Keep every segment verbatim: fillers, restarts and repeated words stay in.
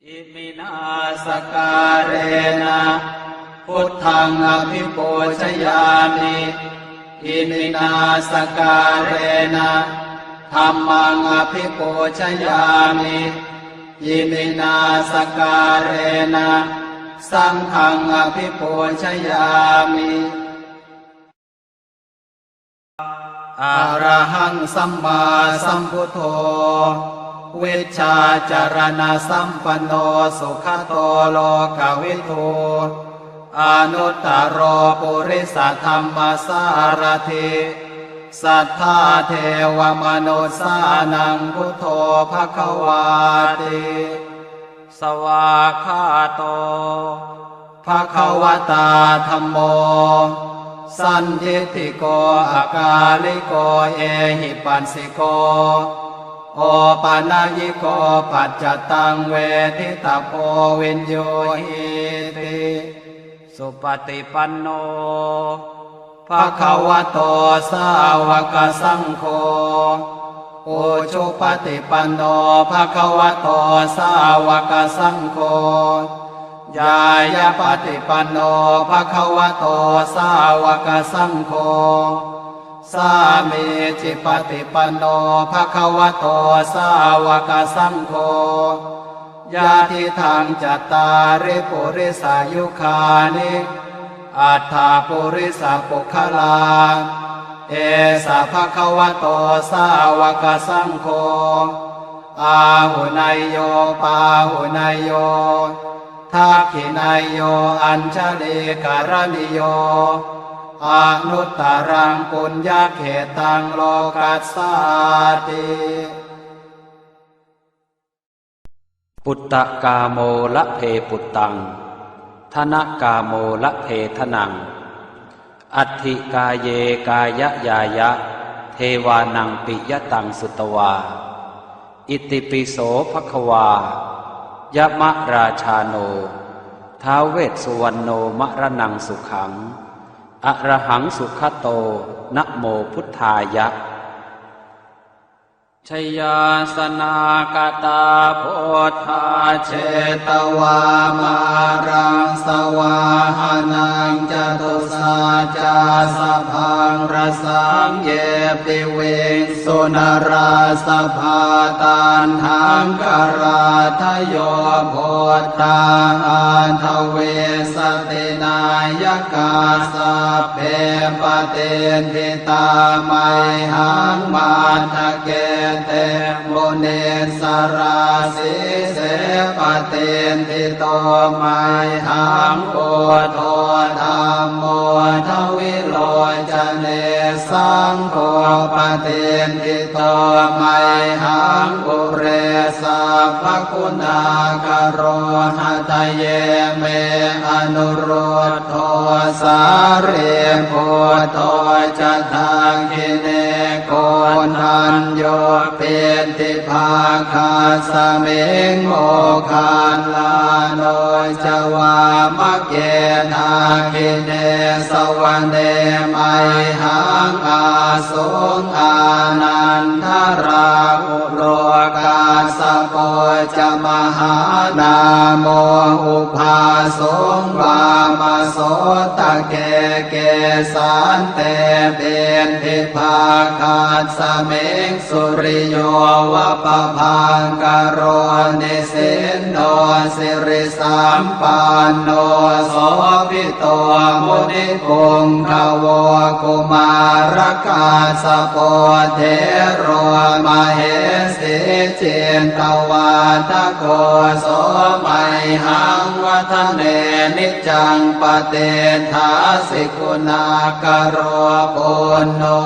Iminā sakkārena buddhaṃ abhipūjayāmi. Iminā sakkārena dhammaṃ abhipūjayāmi. Iminā sakkārena saṅghaṃ abhipūjayāmi. Arahaṃ sammāsambuddho vijjācaraṇasampanno sugato lokavidū anuttaro purisadammasārathi satthā devamanussānaṃ buddho bhagavāti. Svākkhāto bhagavatā dhammo sandiṭṭhiko akāliko ehipassiko opanayiko paccattaṃ veditabbo viññūhīti. Supaṭipanno bhagavato sāvakasaṅgho ujupaṭipanno bhagavato sāvakasaṅgho ñāyapaṭipanno bhagavato sāvakasaṅgho sāmīcipaṭipanno bhagavato sāvakasaṅgho yadidaṃ cattāri purisayugāni aṭṭha purisapuggalā esa bhagavato sāvakasaṅgho āhuneyyo pāhuneyyo dakkhiṇeyyo añjalīkaraṇīyo anuttaraṃ puññakkhettaṃ lokassāti. Puttakāmo labhe puttaṃ, dhanakāmo labhe dhanaṃ, atthi kāye kāyañāya, devānaṃ piyataṃ sutvā. Itipi so bhagavā, yamarājāno, ท้าว Vessuvaṇṇo, maraṇaṃ sukhaṃ, arahaṃ sugato, namo buddhāya. Jayāsanāgatā buddhā jetvā māraṃ savāhanaṃ, catusaccāsabhaṃ rasaṃ ye piviṃsu narāsabhā. Taṇhaṅkarādayo buddhā aṭṭhavīsati nāyakā, sabbe patiṭṭhi tā mayhaṃ matthake te munissarā. Sīse patiṭṭhito mayhaṃ buddho dhammo dvilocane, saṅgho patiṭṭhito mayhaṃ ure sabbaguṇākaro. Hadaye me anurud dho sārīputto ca dakkhiṇe, koṇḍañño piṭṭhibhāgasmiṃ moggallāno ca vāmake. Dakkhiṇe savane mayhaṃ āsuṃ ānandarāhu lo, kassapo ca mahānāmo ubhāsuṃ vāmasotake. Kesante piṭṭhibhāgasmiṃ suriyo va pabhaṅkaro, nisinno siri sampanno sobhito munipuṅgavo. Kumārakassapo thero mahesī cittavādako, so mayhaṃ vadane niccaṃ patiṭṭhāsi guṇākaro. Puṇṇo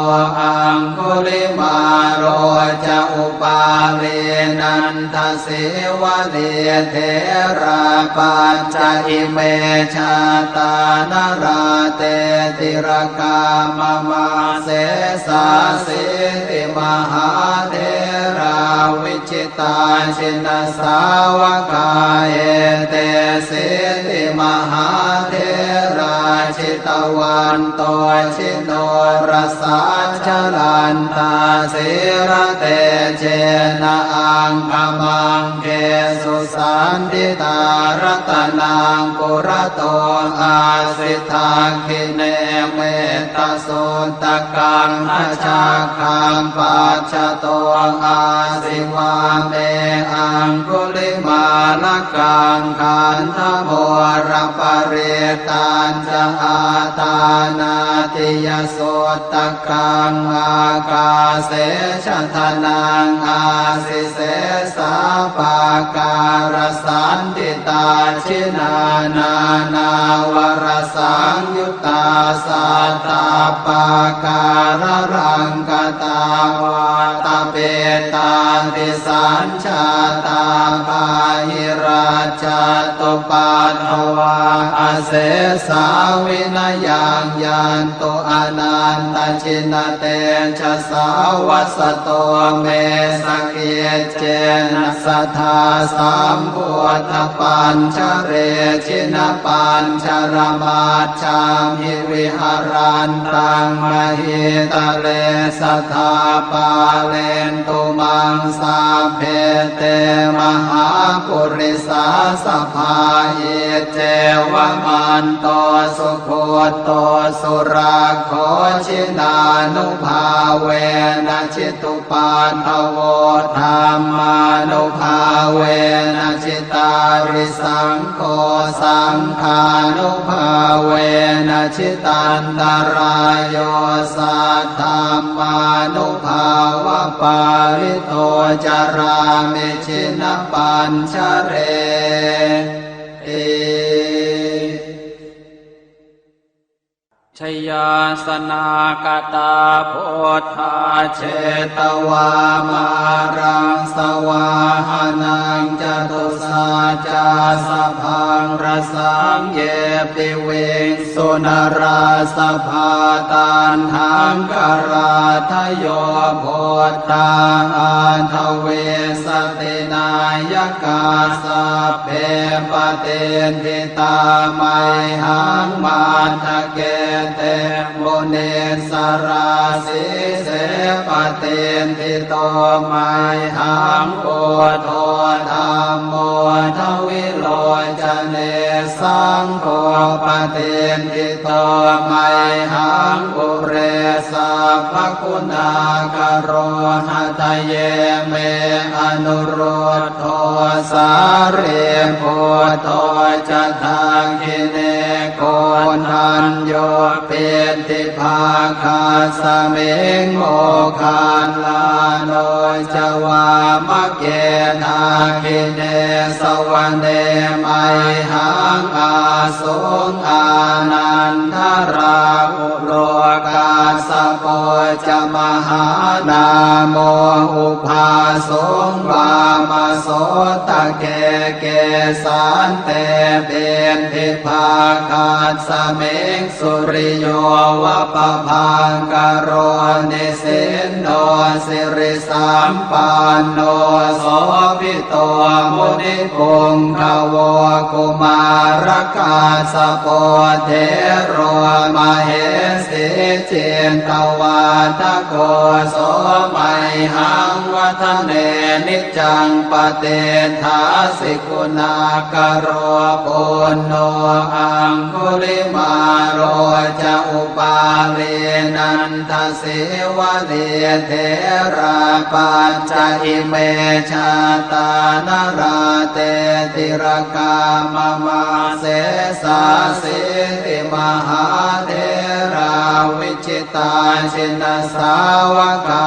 aṅgulimālo ca upālī nanda sīvalī, therā pañca ime jātā nalāṭe tilakā mama. Sesāsīti mahātherā vijitā jinasāvakā, etesīti mahātherā jitavanto jinorasā, jalantā sīlatejena aṅgamaṅgesu saṇṭhitā. Ratanaṃ purato āsi, dakkhiṇe mettasuttakaṃ, dhajaggaṃ pacchato āsi, vāme aṅgulimālakaṃ. Khandhamoraparittañca āṭānāṭiyasuttakaṃ, ākāse chadanaṃ āsi, sesā pākārasaṇṭhitā. Jinā nānāvarasaṃyuttā sattappākāralaṅkatā, vātapittādisañ jātā bāhirajjhattupaddavā, asesā vinayaṃ yantu anantajinatejasā. Vasato me sakiccena sadā sambuddhapañjare, jinapañjaramaj jhamhi viharantaṃ mahītale, sadā pālentu maṃ sabbe te mahāpurisāsabhā. Iccevamanto sugutto surakkho, jinānubhāvena jitu paddavo, dhammānubhāvena jitārisaṅgho, saṅghānubhāvena jitantarāyo, saddhammānubhāvapālito carāmi jinapañjareti. Jayāsanākatā buddhā jetvā māraṃ savāhanaṃ, catusaccāsabhaṃ rasaṃ ye piviṃsu narāsabhā. Taṇhaṅkarādayo buddhā aṭṭhavīsati nāyakā, sabbe patiṭṭhi tā mayhaṃ matthake te munissarā. Sīse patiṭṭhito mayhaṃ buddho dhammo dvilocane, saṅgho patiṭṭhito mayhaṃ ure sabbaguṇākaro. Hadaye me anurud dho sārīputto ca dakkhiṇe, koṇḍañño piṭṭhibhāgasmiṃ moggallāno ca vāmake. Dakkhiṇe savane mayhaṃ ā suṃ ānandarāhulo, kassapo ca mahānāmo ubhāsuṃ vāmasotake. Kesante piṭṭhibhāgasmiṃ suriyo va pabhaṅkaro, nisinno siri sampanno sobhito munipuṅgavo. Kumārakassapo thero mahesī cittavādako, so mayhaṃ vadane niccaṃ patiṭṭhāsi guṇākaro. Puṇṇo aṅgulimālo ca upālī nanda sīvalī, therā pañca ime jātā nalāṭe tilakā mama. Sesāsīti mahātherā vijitā jinasāvakā,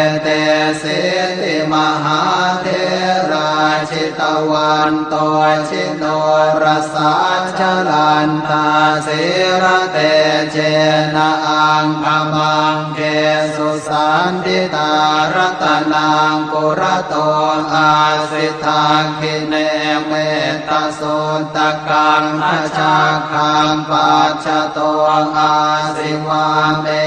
etesīti mahātherā jitavanto ji norasā, jalantā sīlatejena aṅgamaṅgesu saṇṭhitā. Ratanaṃ purato āsi, dakkhiṇe mettasuttakaṃ, dhajaggaṃ pacchato āsi, vāme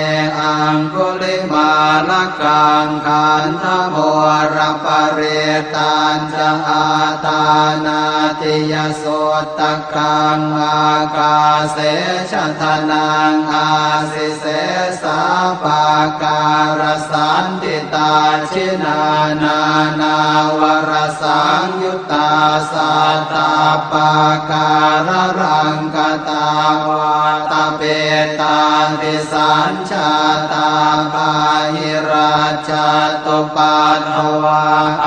aṅgulimālakaṃ. Khandhamoraparittañ ca Āṭānāṭiyasuttakaṃ ākāse chadanaṃ āsi, sesā pākārasaṇṭhitā. Jinānānāvarasaṃyuttā sattappākāralaṅkatā, vātapittādisañ jātā bāhirajjhattupaddavā,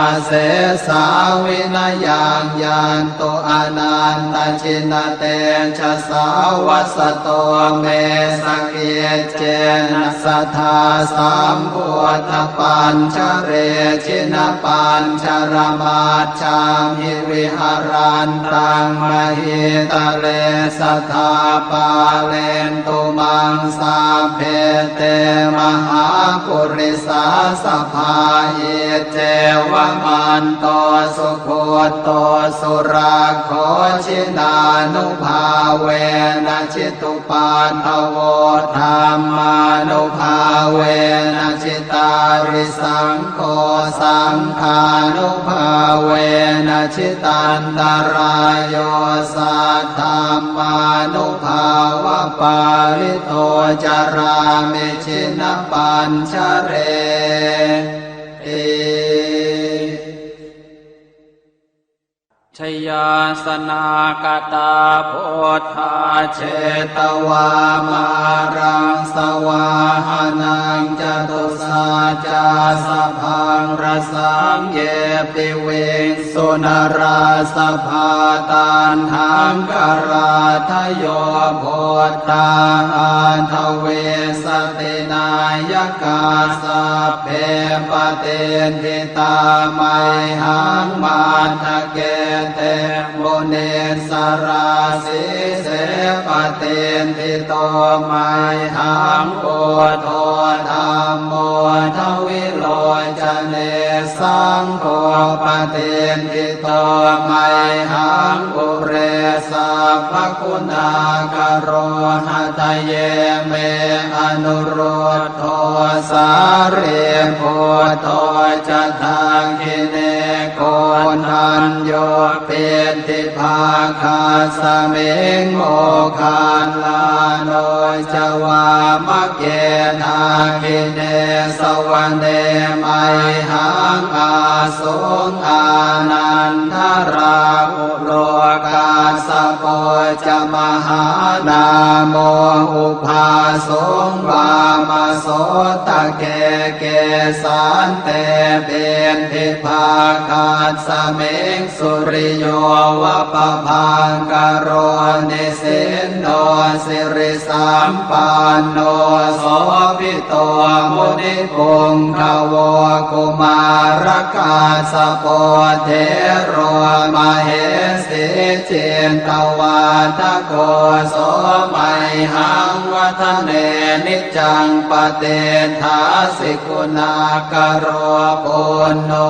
asesā vinayaṃ yantu anantajinatejasā. Vasato me sakiccena sadā sambuddhapañjare, jinapañjaramaj jhamhi viharantaṃ mahītale, sadā pālentu maṃ sabbe te mahāpurisāsabhā. Iccevamanto sugutto surakkho, jinānubhāvena jitu paddavo, dhammānubhāvena jitārisaṅgho, saṅghānubhāvena jitantarāyo, saddhammānubhāvapālito carāmi jinapañjareti. Jayāsanākatā buddhā jetvā māraṃ savāhanaṃ, catusaccāsabhaṃ rasaṃ ye piviṃsu narāsabhā. Taṇhaṅkarādayo buddhā aṭṭhavīsati nāyakā, sabbe patiṭṭhi tā mayhaṃ matthake te munissarā. Sīse patiṭṭhito mayhaṃ buddho dhammo dvilocane, saṅgho patiṭṭhito mayhaṃ ure sabbaguṇākaro. Hadaye me anurud dho sārīputto ca dakkhiṇe, koṇḍañño piṭṭhibhāgasmiṃ moggallāno ca vāmake. Dakkhiṇe savane mayhaṃ āsuṃ ānandarāhu lo, kassapo ca mahānāmo ubhāsuṃ vāmasotake. Kesante piṭṭhibhāgasmiṃ suriyo va pabhaṅkaro, nisinno siri sampanno sobhito munipuṅgavo. Kumārakassapo thero mahesī cittavādako, so mayhaṃ vadane niccaṃ patiṭṭhāsi guṇākaro. Puṇṇo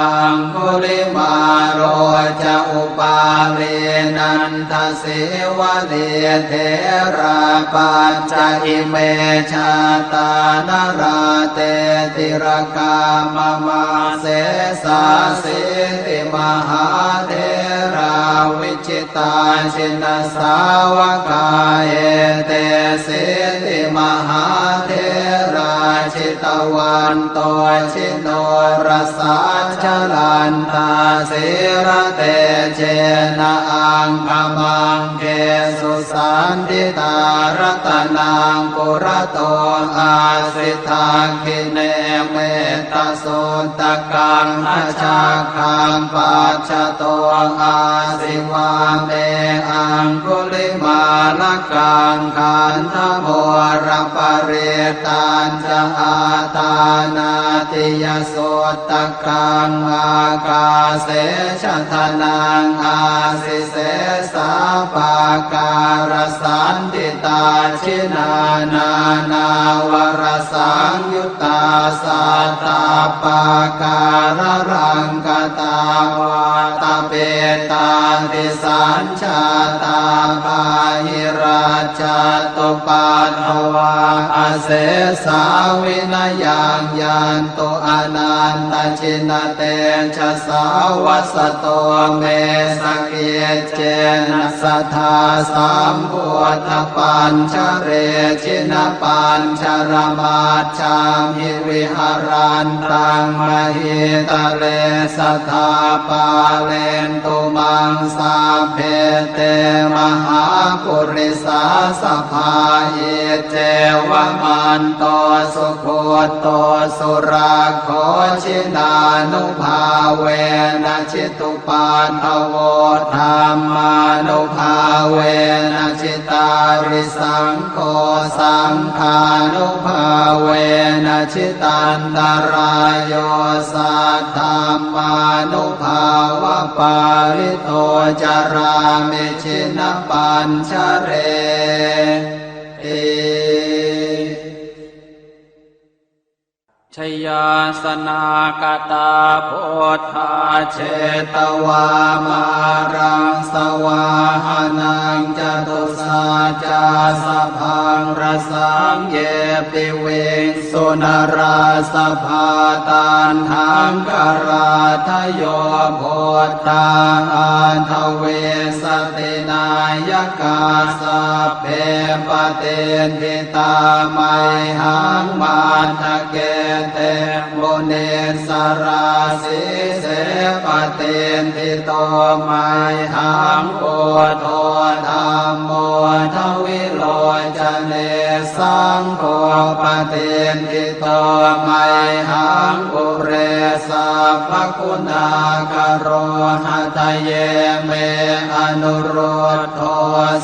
aṅgulimālo ca upālī nanda sīvalī, therā pañca ime jātā nalāṭe tilakā mama. Sesāsīti mahātherā vijitā jinasāvakā, etesīti mahātherā jitavanto ji norasā, jalantā sīlatejena aṅgamaṅgesu saṇṭhitā. Ratanaṃ purato āsi dakkhiṇe mettasuttakaṃ, dhajaggaṃ pacchato āsi vāme aṅgulimālakaṃ. Khandhamoraparittañ ca āṭānāṭiyasuttakaṃ, ākāse chadanaṃ āsi sesā pākārasaṇṭhitā. Jinā nānāvarasaṃyuttā sattappākāralaṅkatā, vātapittādisañjātā disañjātā bāhirajjhattupaddavā, asesā vinayaṃ yantu anantajinatejasā. Vasato me sakiccena sadā sambuddhapañjare, jinapañjaramaj jhamhi viharantaṃ mahītale, sadā pālentu maṃ sabbe te mahāpurisāsabhā. Iccevamanto sugutto surakkho, jinānubhāvena jitu paddavo, dhammānubhāvena jitārisaṅgho, saṅghānubhāvena jitantarāyo, saddhammānubhāvapālito carāmi jinapañjareti. Jayāsanāgatā buddhā jetvā māraṃ savāhanaṃ, catusaccāsabhaṃ rasaṃ ye piviṃsu narāsabhā. Taṇhaṅkarādayo buddhā aṭṭhavīsati nāyakā, sabbe patiṭṭhi tā mayhaṃ matthake te munissarā. Sīse patiṭṭhito mayhaṃ buddho dhammo dvilocane, saṅgho patiṭṭhito mayhaṃ ure sabbaguṇākaro. Hadaye me anurud dho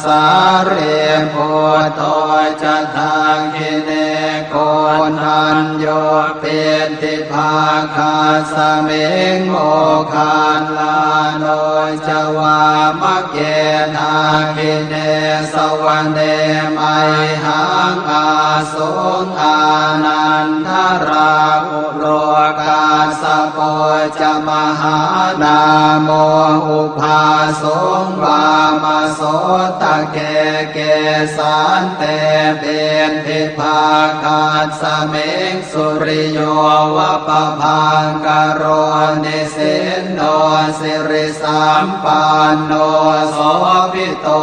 sārīputto ca dakkhiṇe, koṇḍañño piṭṭhibhāgasmiṃ moggallāno ca vāmake. Dakkhiṇe savane mayhaṃ āsuṃ ānandarāhu lo, kassapo ca mahānāmo ubhāsuṃ vāmasotake. Kesante piṭṭhibhāgasmiṃ suriyo va pabhaṅkaro, nisinno siri sampanno sobhito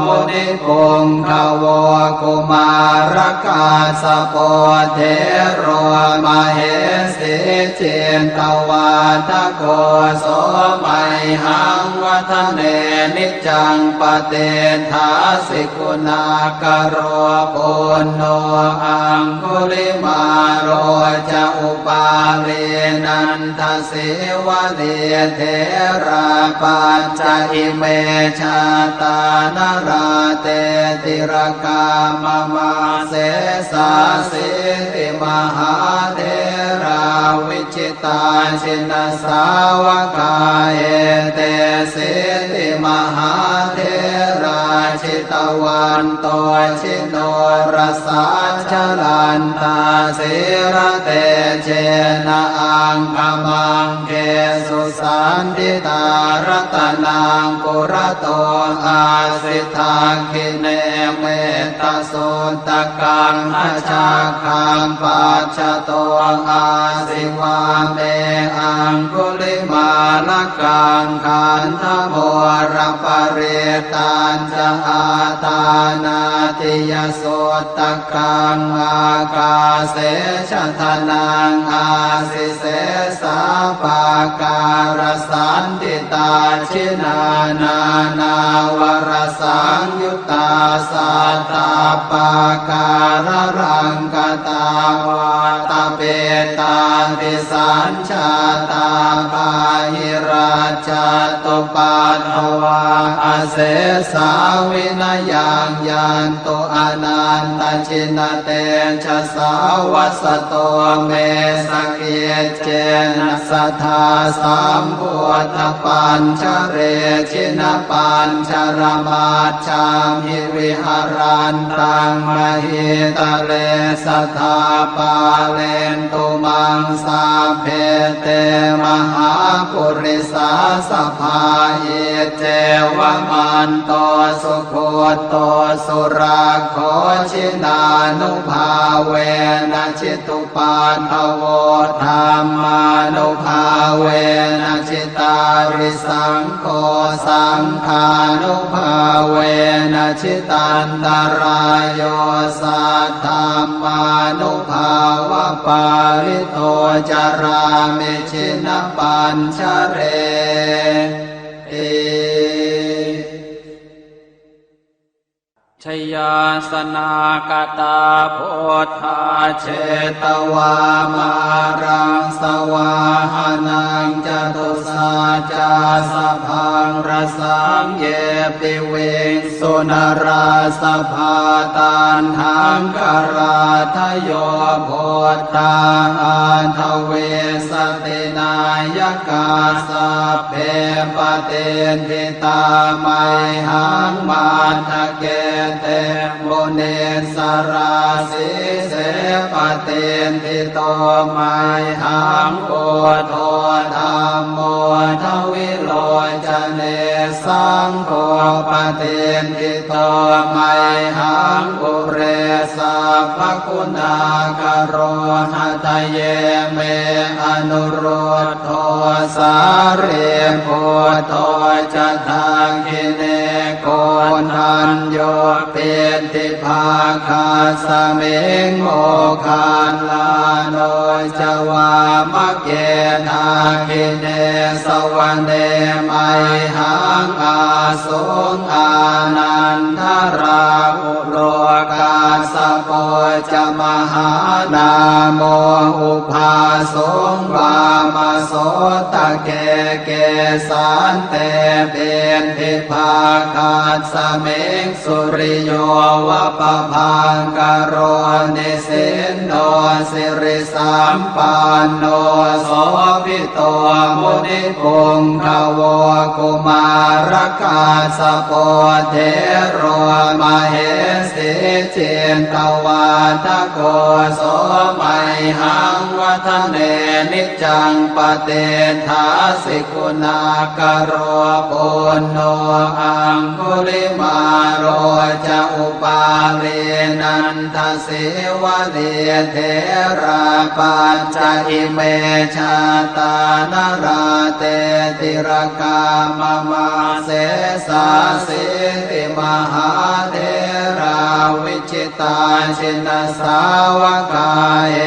munipuṅgavo. Kumārakassapo thero mahesī cittavādako, so mayhaṃ vadane niccaṃ patiṭṭhāsi guṇākaro. Puṇṇo aṅgulimālo ca upālī nanda sīvalī, therā pañca ime jātā nalāṭe tilakā mama. Sesāsīti mahātherā vijitā jinasāvakā, etesīti mahātherā jitavanto ji norasā, jalantā sīlatejena aṅgamaṅgesu saṇṭhitā. Ratanaṃ purato āsi dakkhiṇe mettasuttakaṃ, dhajaggaṃ pacchato āsi vāme aṅgulimālakaṃ. Khandhamoraparittañ ca āṭānāṭiyasuttakaṃ, ākāse chadanaṃ āsi sesā pākārasaṇṭhitā. Jinā nānāvarasaṃyuttā sattappākāralaṅkatā, vātapittādisañ jātā bāhirajjhattupaddavā, asesā vinayaṃ yantu anantajinatejasā. Vasato me sakiccena sadā sambuddhapañjare, jinapañjaramaj jhamhi viharantaṃ mahītale, sadā pālentu maṃ sabbe te mahāpurisāsabhā. Iccevamanto sugutto surakkho, jinānubhāvena jitupaddavo, dhammānubhāvena jitārisaṅ gho, saṅghānubhāvena jitantarāyo, saddhammānubhāvapālito carāmi jinapañjareti. Jayāsanāgatā buddhā jetvā māraṃ savāhanaṃ, catusaccāsabhaṃ rasaṃ ye piviṃsu narāsabhā. Taṇhaṅkarādayo buddhā aṭṭhavīsati nāyakā, sabbe patiṭṭhi tā mayhaṃ matthake te munissarā. Sīse patiṭṭhito mayhaṃ buddho dhammo dvilocane, saṅgho patiṭṭhito mayhaṃ ure sabbaguṇākaro. Hadaye me anurud dho sārīputto ca dakkhiṇe, koṇḍañño piṭṭhibhāgasmiṃ moggallāno ca vāmake. Dakkhiṇe savane mayhaṃ āsuṃ ānandarāhu lo, kassapo ca mahānāmo ubhāsuṃ vāmasotake. Kesante piṭṭhibhāgasmiṃ suriyo va pabhaṅkaro, nisinno siri sampanno sobhito munipuṅgavo. Kumārakassapo thero mahesī cittavādako, so mayhaṃ vadane niccaṃ patiṭṭhāsi guṇākaro. Puṇṇo aṅgulimālo ca upālī nanda sīvalī, therā pañca ime jātā nalāṭe tilakā mama. Sesāsīti mahātherā vijitā jinasāvakā,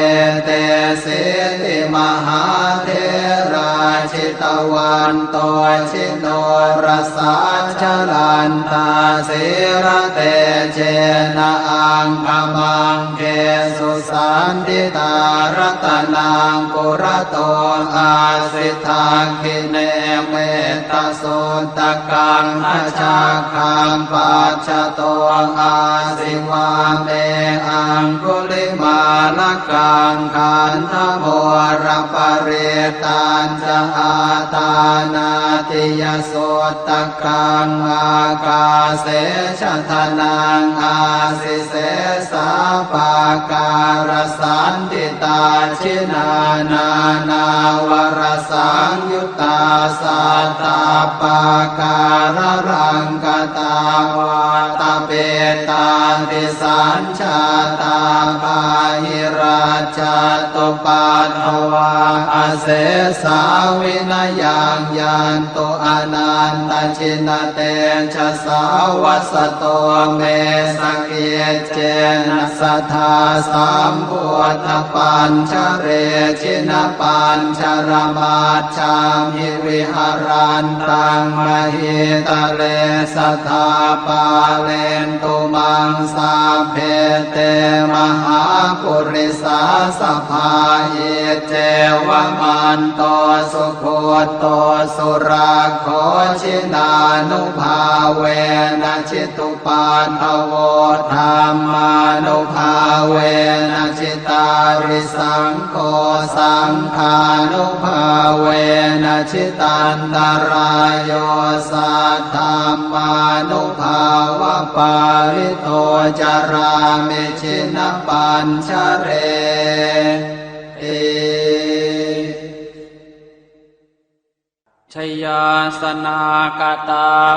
etesīti mahātherā jitavanto ji norasā, jalantā sīlatejena aṅgamaṅgesu saṇṭhitā. Ratanaṃ purato āsi dakkhiṇe mettasuttakaṃ, dhajaggaṃ pacchato āsi vāme aṅgulimālakaṃ. Khandhamoraparittañ ca āṭānāṭiyasuttakaṃ, ākāse chadanaṃ āsi sesā pākārasaṇṭhitā. Jinā nānāvarasaṃyuttā sattappākāralaṅkatā, vātapittādisañ jātā bāhirajjhattupaddavā, asesā vinayaṃ yantu anantajinatejasā. Vasato me sakiccena sadā sambuddhapañjare, jinapañjaramaj jhamhi viharantaṃ mahītale, sadā pālentu maṃ sabbe te mahāpurisāsabhā. Iccevamanto sugutto surakkho, jinānubhāvena jitu paddavo, dhammānubhāvena jitārisaṅgho, saṅghānubhāvena jitantarāyo, saddhammānubhāvapālito carāmi jinapañjareti. Jayāsanāgatā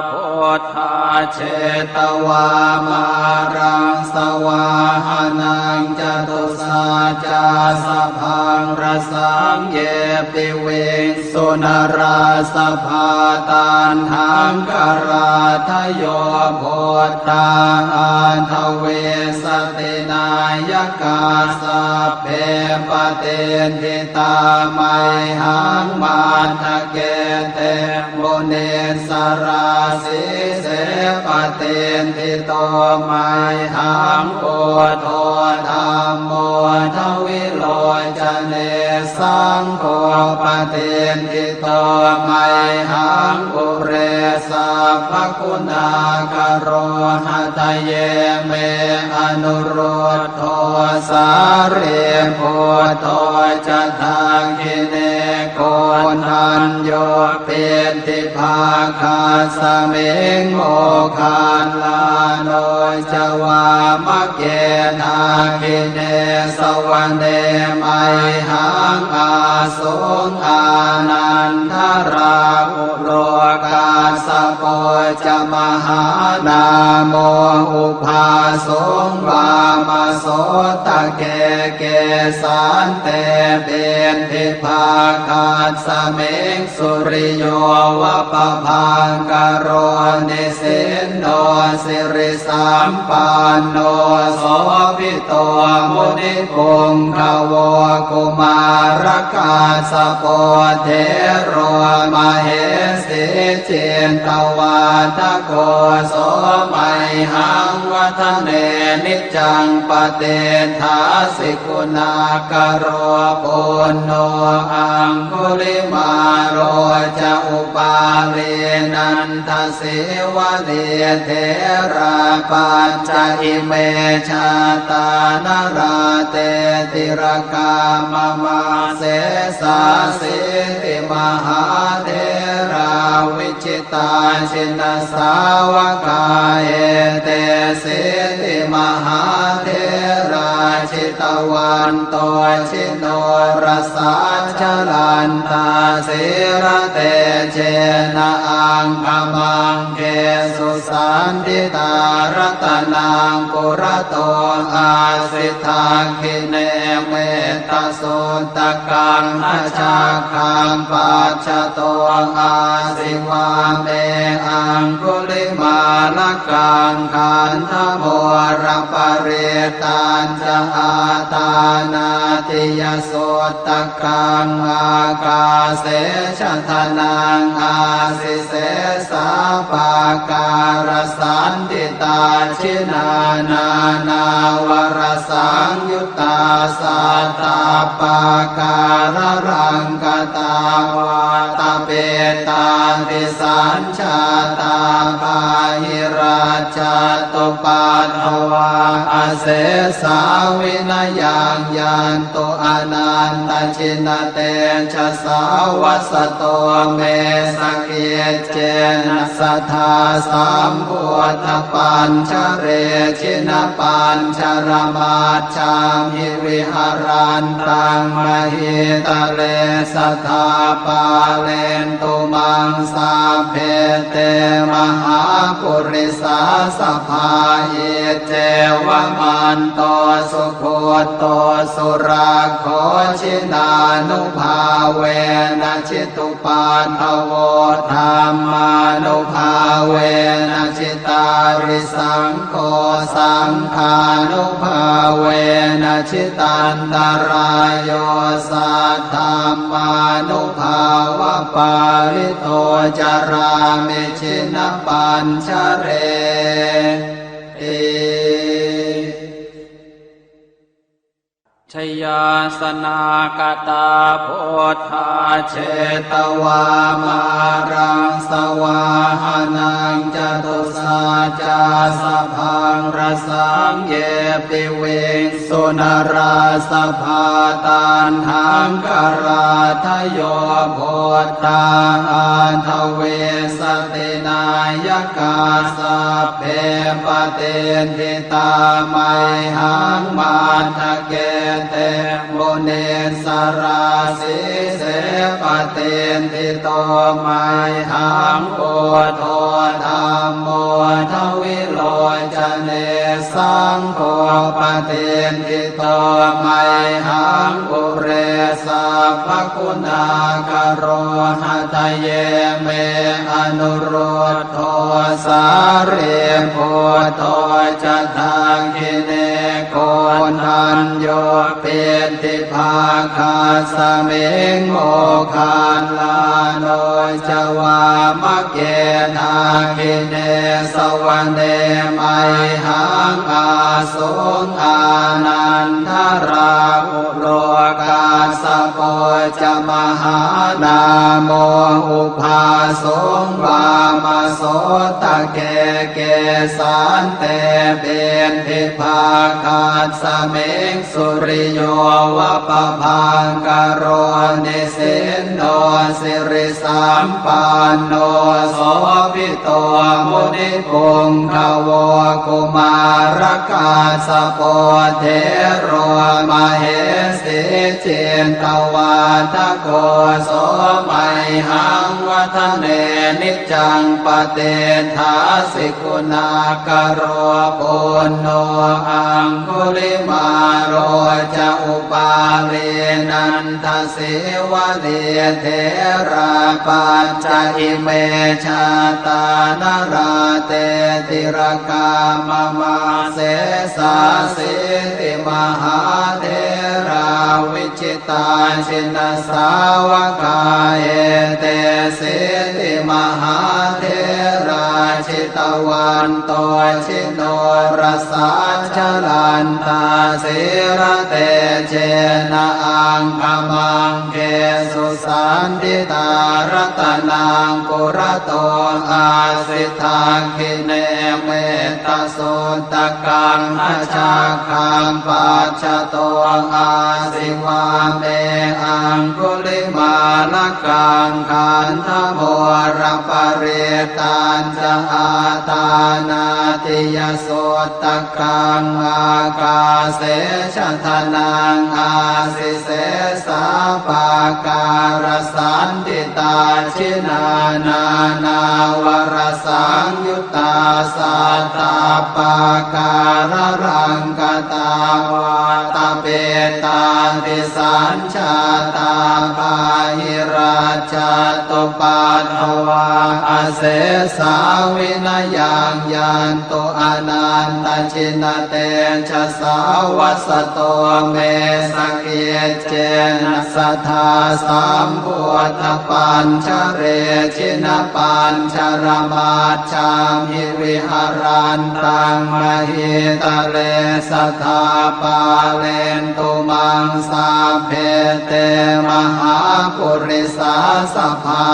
buddhā jetvā māraṃ savāhanaṃ, catusaccāsabhaṃ rasaṃ ye piviṃsu narāsabhā. Taṇhaṅkarādayo buddhā aṭṭhavīsati nāyakā, sabbe patiṭṭhi tā mayhaṃ matthake te munissarā. Sīse patiṭṭhito mayhaṃ buddho dhammo dvilocane, saṅgho patiṭṭhito mayhaṃ ure sabbaguṇākaro. Hadaye me anurud dho sārīputto ca dakkhiṇe, koṇḍañño piṭṭhibhāgasmiṃ moggallāno ca vāmake. Dakkhiṇe savane mayhaṃ āsuṃ ānandarāhu lo, kassapo ca mahānāmo ubhāsuṃ vāmasotake. Kesante piṭṭhibhāgasmiṃ suriyo va pabhaṅkaro, nisinno siri sampanno sobhito munipuṅgavo. Kumārakassapo thero mahesī cittavādako, so mayhaṃ vadane niccaṃ patiṭṭhāsi guṇākaro. Puṇṇo aṅgulimālo ca upālī nanda sīvalī, therā pañca ime jātā nalāṭe tilakā mama. Sesāsīti mahātherā vijitā jinasāvakā, etesīti mahātherā jitavanto ji norasā, jalantā sīlatejena aṅgamaṅgesu saṇṭhitā. Ratanaṃ purato āsi dakkhiṇe mettasuttakaṃ, dhajaggaṃ pacchato āsi vāme aṅgulimālakaṃ. Khandhamoraparittañ ca āṭānāṭiyasuttakaṃ, ākāse chadanaṃ āsi sesā pākārasaṇṭhitā. Jinā nānāvarasaṃyuttā sattappākāralaṅkatā, vātapittādisañ jātā bāhirajjhattupaddavā, asesā vinayaṃ yantu anantajinatejasā. Vasato me sakiccena sadā sambuddhapañjare, jinapañjaramaj jhamhi viharantaṃ mahītale, sadā pālentu maṃ sabbe te mahāpurisāsabhā. Iccevamanto sugutto surakkho, jinānubhāvena jitu paddavo, dhammānubhāvena jitārisaṅgho, saṅghānubhāvena jitantarāyo, saddhammānubhāvapālito carāmi jinapañjareti. Jayāsanāgatā buddhā jetvā māraṃ savāhanaṃ, catusaccāsabhaṃ rasaṃ ye piviṃsu narāsabhā. Taṇhaṅkarādayo buddhā aṭṭhavīsati nāyakā, sabbe patiṭṭhi tā mayhaṃ matthake te munissarā. Sīse patiṭṭhito mayhaṃ buddho dhammo dvilocane, saṅgho patiṭṭhito mayhaṃ ure sabbaguṇākaro. Hadaye me anurud dho sārīputto ca dakkhiṇe, koṇḍañño piṭṭhibhāgasmiṃ moggallāno ca vāmake. Dakkhiṇe savane mayhaṃ āsuṃ ānandarāhu lo, kassapo ca mahānāmo ubhāsuṃ vāmasotake. Kesante piṭṭhibhāgasmiṃ suriyo va pabhaṅkaro, nisinno siri sampanno sobhito munipuṅgavo. Kumārakassapo thero mahesī cittavādako, so mayhaṃ vadane niccaṃ patiṭṭhāsi guṇākaro. Puṇṇo aṅgulimālo ca upālī nanda sīvalī, therā pañca ime jātā nalāṭe tilakā mama. Sesāsīti mahātherā vijitā jinasāvakā, etesīti mahātherā jitavanto ji norasā, jalantā sīlatejena aṅgamaṅgesu saṇṭhitā. Ratanaṃ purato āsi dakkhiṇe mettasuttakaṃ, dhajaggaṃ pacchato āsi vāme aṅgulimālakaṃ. Khandhamoraparittañ ca āṭānāṭiyasuttakaṃ, ākāse chadanaṃ āsi sesā pākārasaṇṭhitā. Jinā nānāvarasaṃyuttā sattappākāralaṅkatā, vātapittādisañ jātā bāhirajjhattupaddavā, asesā vinayaṃ yantu anantajinatejasā. Vasato me sakiccena sadā sambuddhapañjare, jinapañjaramaj jhamhi viharantaṃ mahītale, sadā pālentu maṃ sabbe te mahāpurisāsabhā.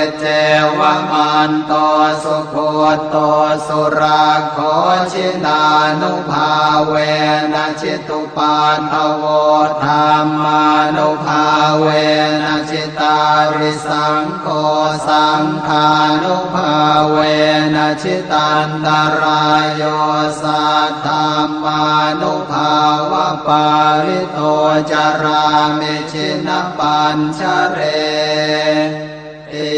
Iccevamanto sugutto surakkho, jinānubhāvena jitu paddavo, dhammānubhāvena jitārisaṅgho, saṅghānubhāvena jitantarāyo, saddhammānubhāvapālito carāmi jinapañjareti.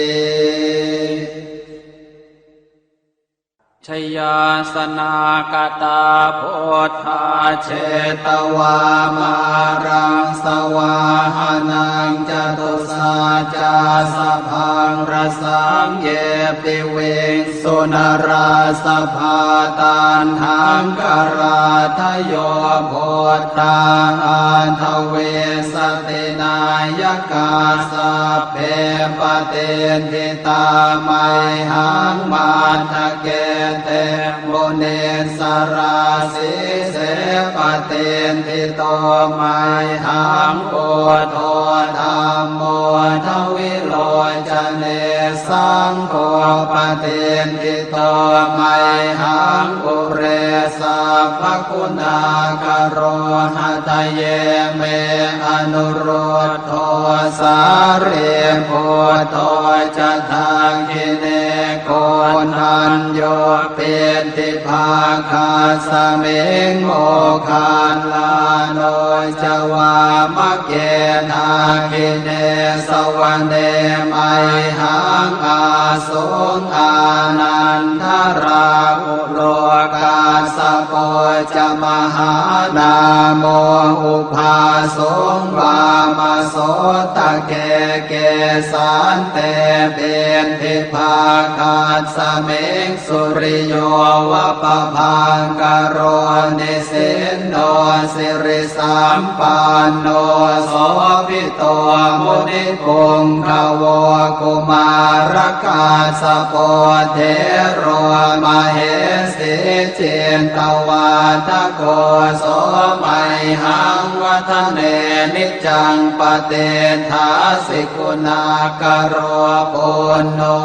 Jayāsanākatā buddhā jetvā māraṃ savāhanaṃ, catusaccāsabhaṃ rasaṃ ye piviṃsu narāsabhā. Taṇhaṅkarādayo buddhā aṭṭhavīsati nāyakā, sabbe patiṭṭhi tā mayhaṃ matthake te munissarā. Sīse patiṭṭhito mayhaṃ buddho dhammo dvilocane, Saṅgho patiṭṭhito mayhaṃ ure sabbaguṇākaro. Hadaye me anuruddho sārīputto ca dakkhiṇe, koṇḍañño piṭṭhibhāgasmiṃ moggallāno ca vāmake. Dakkhiṇe savane mayhaṃ āsuṃ ānandarāhulo, kassapo ca mahānāmo ubhāsuṃ vāmasotake. Kesante piṭṭhibhāgasmiṃ suriyo va pabhaṅkaro, nisinno sirisampanno sobhito munipuṅgavo. Kumārakassapo thero mahesī cittavādako, so mayhaṃ vadane niccaṃ patiṭṭhāsi guṇākaro. Puṇṇo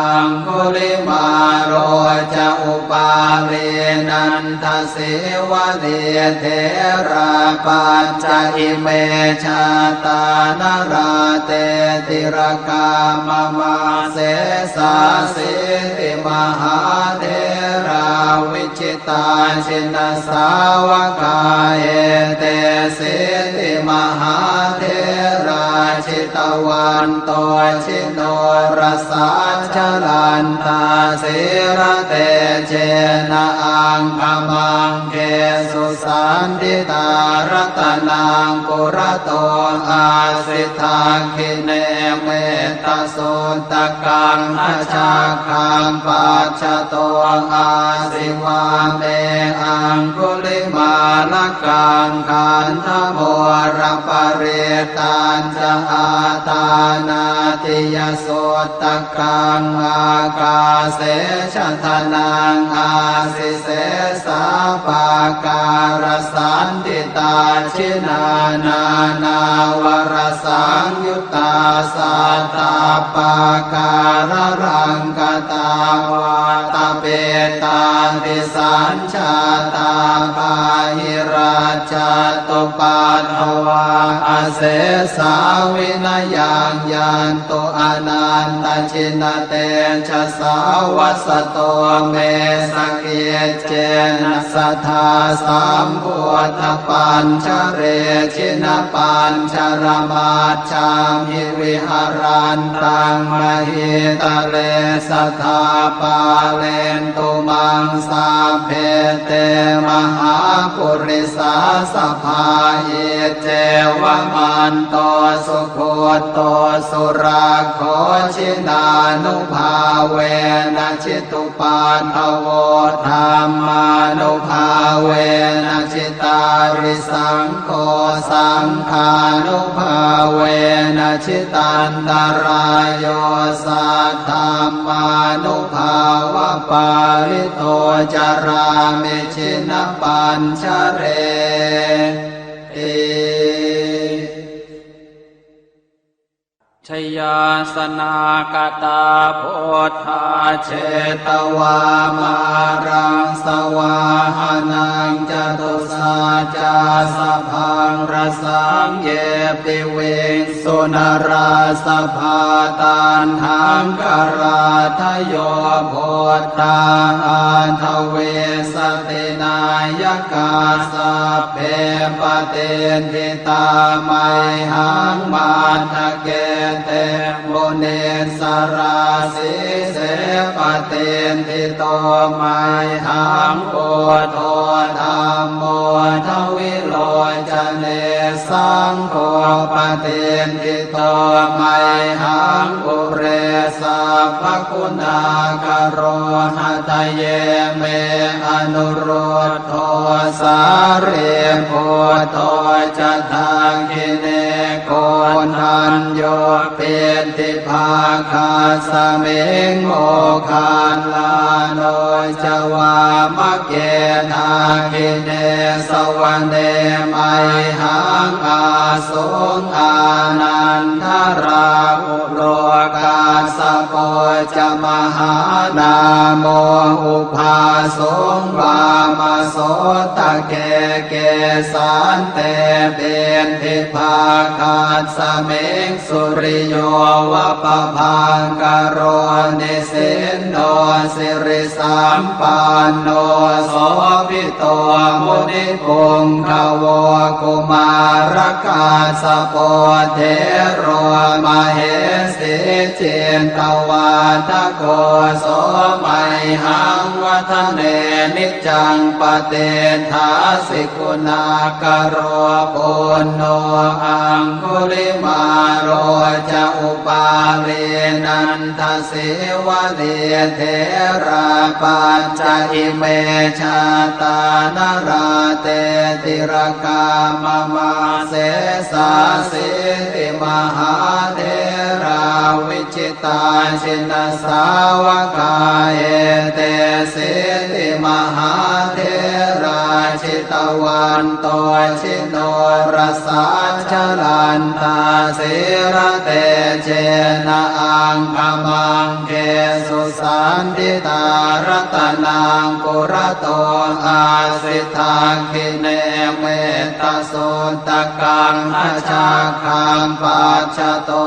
aṅgulimālo ca upālī nandasīvalī, therā pañca ime jātā nalāṭe tilakā mama. Sesāsīti mahātherā vi jitā jinasāvakā, etesīti mahātherā jitavanto jinorasā, jalantā sīlatejena aṅgamaṅgesu saṇṭhitā. Ratanaṃ purato āsi dakkhiṇe metta suttakaṃ, dhajaggaṃ pacchato āsi vāme aṅgulimālakaṃ. Khandhamoraparittañca āṭānāṭiyasuttakaṃ, ākāse chadanaṃ āsi sesā pākārasaṇṭhitā. Jinā nānāvarasaṃyu ttā sattappākāralaṅkatā, vātapittādisañjātā bāhirajjhattupaddavā, asesā vinayaṃ yantu anantajinatejasā. Vasato me sakic cena sadā sambuddhapañjare, jinapañjaramajjhamhi viharantaṃ mahītale, sadā pālentu maṃ sabbe te mahāpurisāsabhā. Iccevamanto sugutto surakkho, jinānubhāvena jitu paddavo, dhammānubhāvena jitārisaṅgho, saṅghānubhāvena jitantarāyo, saddhammānubhāvapālito carāmi jinapañjareti. Jayāsanāgatā buddhā jetvā māraṃ savāhanaṃ, catusaccāsabhaṃ rasaṃ ye piviṃsu narāsabhā. Taṇhaṅkarādayo buddhā aṭṭhavīsati nāyakā, sabbe patiṭṭhi tā mayhaṃ matthake te munissarā. Sīse patiṭṭhito mayhaṃ buddho dhammo dvilocane, saṅgho patiṭṭhito mayhaṃ ure sabbaguṇākaro. Hadaye me anurud dho sārīputto ca dakkhiṇe, koṇḍañño piṭṭhibhāgasmiṃ moggallāno ca vāmake. Dakkhiṇe savane mayhaṃ Āsuṃ ānandarāhulo kassapo ca mahānāmo ubhāsuṃ vāmasotake. Kesante piṭṭhibhāgasmiṃ suriyo va pabhaṅkaro nisinno sirisampanno sobhi to munipuṅgavo. Kumārakassapo thero mahesī cittavādako so mayhaṃ vadane niccaṃ patiṭṭhāsi guṇākaro. Puṇṇo aṅgulimālo ca upālī nanda sīvalī therā pañca ime jātā nalāṭe tilakā mama. Sesāsīti mahātherā vijitā jinasāvakā etesīti mahātherā jitavanto jinorasā jalantā sīlatejena aṅgamaṅ gesu saṇṭhitā. Ratanaṃ purato āsi dakkhiṇe mettasuttakaṃ dhajaggaṃ pacchato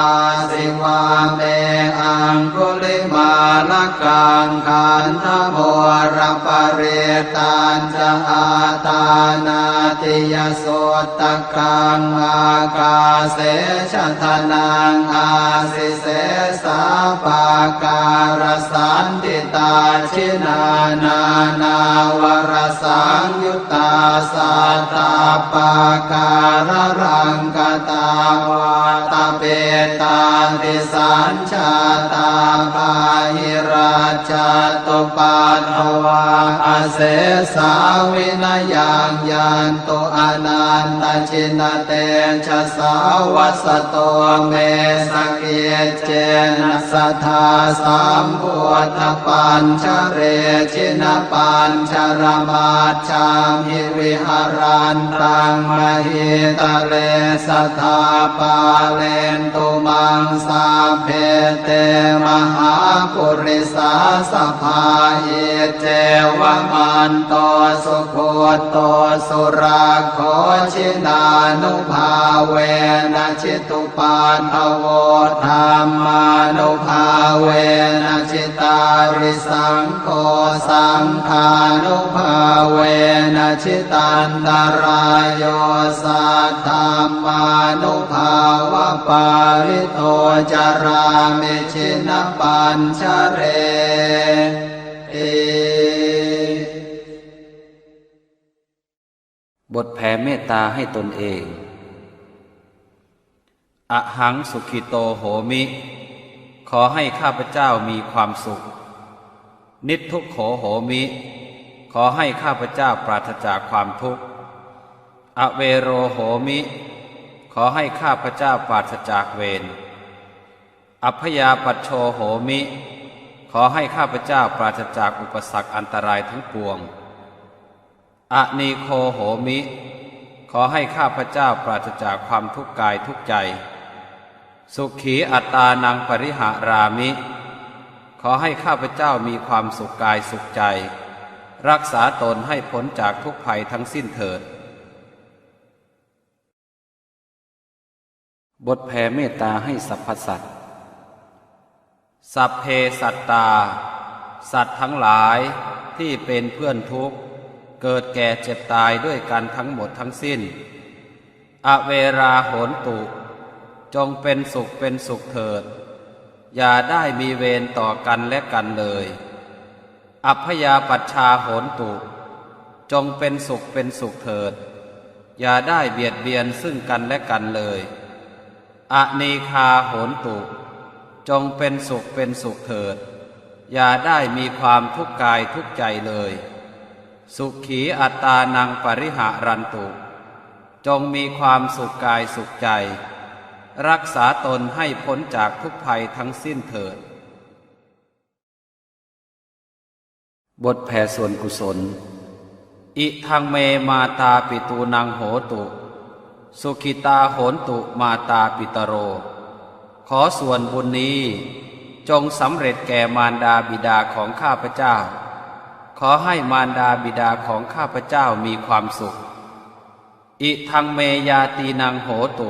āsi vāme aṅgulimālakaṃ. Khandhamoraparittañca āṭānāṭiyasutta kaṃ ākāse chadanaṃ āsi sesā pākārasaṇṭhitā. Jinā nānāvarasaṃyuttā sattappākāralaṅkatā vātapittādisañ jātā bāhirajjhattupaddavā asesā vinayaṃ yantu anantajinatejasā. Vasato me sakiccena sadā sambuddhapañjare jinapañjaramaj jhamhi viharantaṃ mahītale sadā pālentu maṃ sabbe te mahāpurisāsabhā. Iccevamanto sugutto surakkho jinānubhāvena jitu paddavo dhammānubhāvena jitārisaṅgho saṅghānubhāvena jitantarāyo saddhammānubhāvapālito carāmi jinapañjareti. บทแผ่เมตตาให้ตนเอง Ahaṃ sukhito homi ขอให้ข้าพเจ้ามีความสุข Niddukkho homi ขอให้ข้าพเจ้าปราศจากความทุกข์ Avero homi ขอให้ข้าพเจ้าปราศจากเวร Abyāpajjho homi ขอให้ข้าพเจ้าปราศจากอุปสรรคอันตรายทั้งปวง Anīgho homi ขอให้ข้าพเจ้าปราศจากความทุกข์กายทุกข์ใจ Sukhī attānaṃ pariharāmi ขอให้ข้าพเจ้ามีความสุขกายสุขใจ รักษาตนให้พ้นจากทุกข์ภัยทั้งสิ้นเถิด บทแผ่เมตตาให้สรรพสัตว์ Sabbe sattā สัตว์ทั้งหลายที่เป็นเพื่อนทุกข์ เกิดแก่เจ็บตายด้วยกันทั้งหมดทั้งสิ้น Averā hontu จงเป็นสุขเป็นสุขเถิด อย่าได้มีเวรต่อกันและกันเลย Abyāpajjhā hontu จงเป็นสุขเป็นสุขเถิด อย่าได้เบียดเบียนซึ่งกันและกันเลย Anīghā hontu จงเป็นสุขเป็นสุขเถิด อย่าได้มีความทุกข์กายทุกข์ใจเลย Sukhī attānaṃ pariharantu จงมีความสุขกายสุขใจ รักษาตนให้พ้นจากทุกข์ภัยทั้งสิ้นเถิด บทแผ่ส่วนกุศล Idaṃ me mātāpitūnaṃ hotu Sukhitā hontu mātāpitaro. ขอส่วนบุญนี้จงสำเร็จแก่มารดาบิดาของข้าพเจ้า ขอให้มารดาบิดาของข้าพเจ้ามีความสุข Idaṃ me ñātīnaṃ hotu,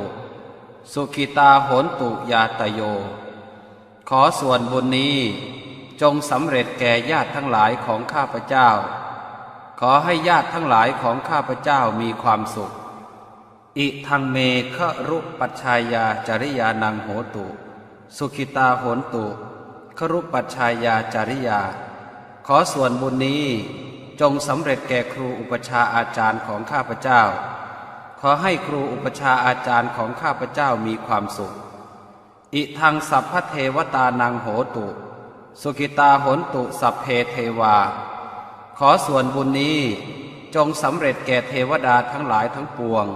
sukhitā hontu ñātayo. ขอส่วนบุญนี้จงสำเร็จแก่ญาติทั้งหลายของข้าพเจ้า ขอให้ญาติทั้งหลายของข้าพเจ้ามีความสุข Idaṃ me garūpajjhāyācariyānaṃ hotu, sukhitā hontu garūpajjhāyācariyā. ขอส่วนบุญนี้จงสำเร็จแก่ครูอุปัชฌาย์อาจารย์ของข้าพเจ้า ขอให้ครูอุปัชฌาย์อาจารย์ของข้าพเจ้ามีความสุข Idaṃ sabbadevatānaṃ hotu, sukhitā hontu sabbe devā. ขอส่วนบุญนี้จงสำเร็จแก่เทวดาทั้งหลายทั้งปวง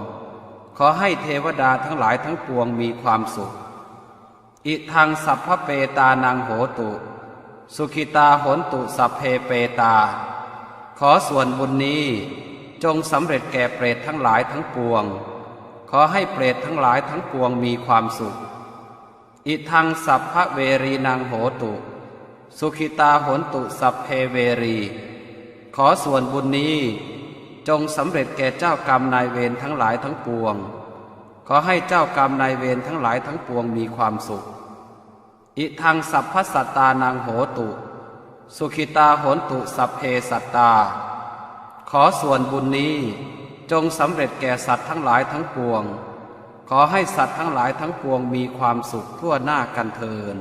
ขอให้เทวดาทั้งหลายทั้งปวงมีความสุข Idaṃ sabbapetānaṃ hotu, sukhitā hontu sabbe petā. ขอส่วนบุญนี้จงสำเร็จแก่เปรตทั้งหลายทั้งปวง ขอให้เปรตทั้งหลายทั้งปวงมีความสุข Idaṃ sabbaverīnaṃ hotu, sukhitā hontu sabbe verī. ขอส่วนบุญนี้จงสำเร็จแก่เจ้ากรรมนายเวรทั้งหลายทั้งปวง ขอให้เจ้ากรรมนายเวรทั้งหลายทั้งปวงมีความสุข Idaṃ sabbasattānaṃ hotu, sukhitā hontu sabbe sattā. ขอส่วนบุญนี้จงสำเร็จแก่สัตว์ทั้งหลายทั้งปวง ขอให้สัตว์ทั้งหลายทั้งปวงมีความสุขทั่วหน้ากันเทอญ